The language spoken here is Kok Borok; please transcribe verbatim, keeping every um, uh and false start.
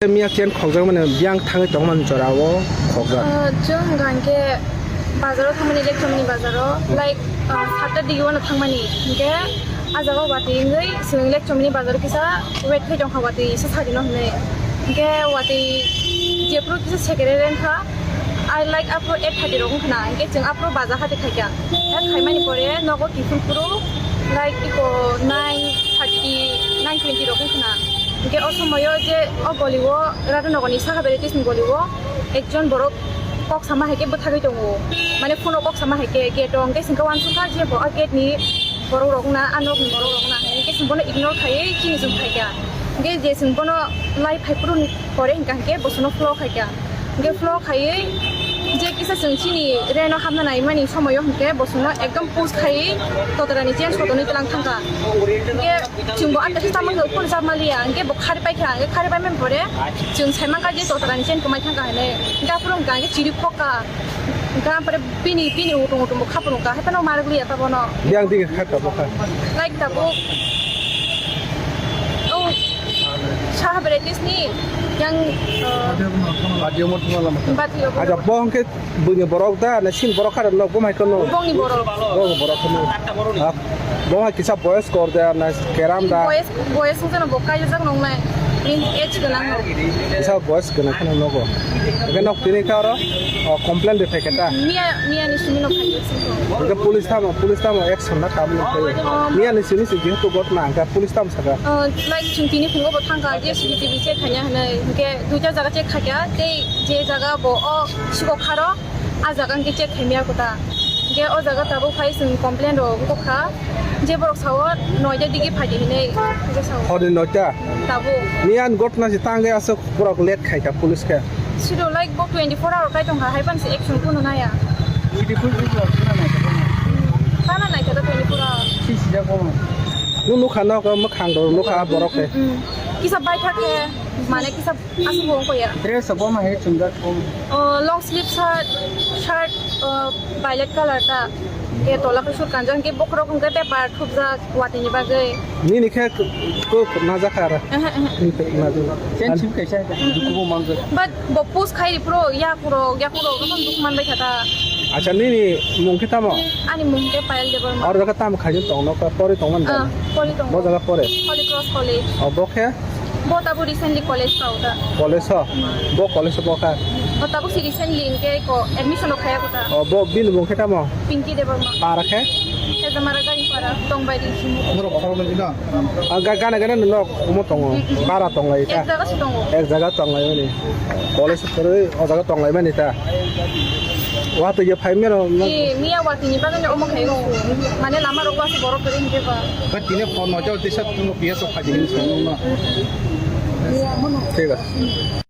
Miya chen khokjak mani biyang thangwi tongmani jora o khokjak. Ah, chwng hwnkha hwnkhe bazaro thangmani, Lekchomni bazaro, like, ah, satta digi uano thangmani. Hwnkhe ah jaga watwi wngwi chwng Lekchomni bazaro kisa wait khai tongkha, watwi se sagino hwnwi. Hwnkhe watwi jephuru kisa second hand kha, I like aphuru eight thirty rok wngkha na, hwnkhe chwng aphuru baja hati khaikha. Hati khaimani pore nogo kiphilphuru, like, iko nine thirty, nine twenty rok wngkha na. Hwnkhe o somoyo je o golio, Radhanagorni Saha Varieties ni golio ekjon borok kok sama hai khe bwthagwi tongo. Mane phone o kok sama hai khe gate o, hwnkhe chwngkhe uansukha je bo a gate ni borok rok wngna, a nok ni borok rok wngna, hwnkhe chwng bono ignore khaiwi chini chwng phaikha. Hwnkhe je chwng bono lai phaiphuru ni pore hwnkha hwnkhe bo chwngno follow khaikha. Hwnkhe follow khaiwi je kisa chwng chini reno hapna naimani somoyo hwnkhe bo chwngno ekdom push khaiwi totorani chain sotonwi tlang thangkha. Hwnkhe chwngbo atta se tamo khe uphuru chapma liya, hwnkhe bo khari paikha, hwnkhe khari paimani pore chwng saimankha je totorani chain kwmai thangkha hinwi. Hwnkhe aphuru hwnkha hwnkhe chiri phokha. Hwnkhe aphuru bini, bini utung utung bo khapuru hwnkha, haiphano marwk liya ta bono. Biyang digi kha tabuk kha. Like tabuk. Oh, Saha Varieties ni yang, uh, Bathi omo thuma lama. Bathi omo. Acha, bo hwnkhe buini borok da, na sin borok kha da, no, bo mai kono. Bongni borok. Bo borok kono. Ah, bo hai kisa boyes kor da, na keram da. Boyes, boyes wngkha na bo kaijak nongnai. Ni age gwnang no. Kisa boyes gwnang kheno nogo. Hwnkhe nok tini kha oro, oh, complain de phaikha da. Miya, miya ni simi nok khaijak singko. Hwnkhe police tamo, police tamo action na khamni khayo. Um, miya ni simi si jehetu ghotna hwnkhe police tamo saka. Uh, like, chwng tini phungo bo thangkha, je C C T V check khaina hinwi, hwnkhe duita jaga check khaikha, tei je jaga bo o sikok kharo, a jaga hwnkhe check khaimaya kota. Hwnkhe o jaga tabuk phai chwng complain rok wngkha, je borok sao noita digi phaidi hinwi, hwnkhe sao. Horni noita? Tabuk. Miyan ghotna se tangwi aswk borok late khaikha police khe. Sido, like, bo twenty-four hour kai tongkha, hai panse action kuno naya. Twenty-four hour khana naikha. Khana naikha da twenty-four hour. Si sijak bo. Nung nukha nok, mwkhang rok nukha borok khe. Mm, mm. Kisa baithak khe, mane kisa aswk bo wngkha ya. Dress bo ma he chumjak bo. Oh, long sleeve shirt, shirt, oh, violet color ta. Ke tola kusur kanjang ke bokhorok hwnkhe paper thupjak. Watini bagwi. Nini khe ko najakha ara. Aha, aha. Nini khe najak. Chen chim kaisa dukubo manjak. But bo post khai pro ya kuro, ya kuro, ko duk man bai khata. Acha, nini mung khe tamo? Ani mung khe Payal Debbarma. Or jaga tam khai tong no, pori tong man. Ah, pori tong. Bo jaga pore. Holy Cross College. O bo khe? Bo tabuk recently college pao ta. College ho? Bo college bo kha? Bo tabuk si recently hwnkhe ko admission rok khaya ko ta. O bo bini mung khe tamo? Pinky Debbarma. Para khe? Khejamara Garingpara, Tongbairi. Norok khoroknwi no? Ah, ga-, gana gana no nok omo tongo. Mm, mm. Bara tonglai ta? Ek jaga se tongo. Ek jaga tonglai mani. College kwrwi o jaga tonglai mani ta? Watwi ye phai mero no? Ee, miya watwi ni bagwi omo khai o. Mane lama rok o aswk borok kwrwi hwnkhe ba. Ba tini phone no jao tisa tumo P S o phaidi hinwi swngo no. Thik ase.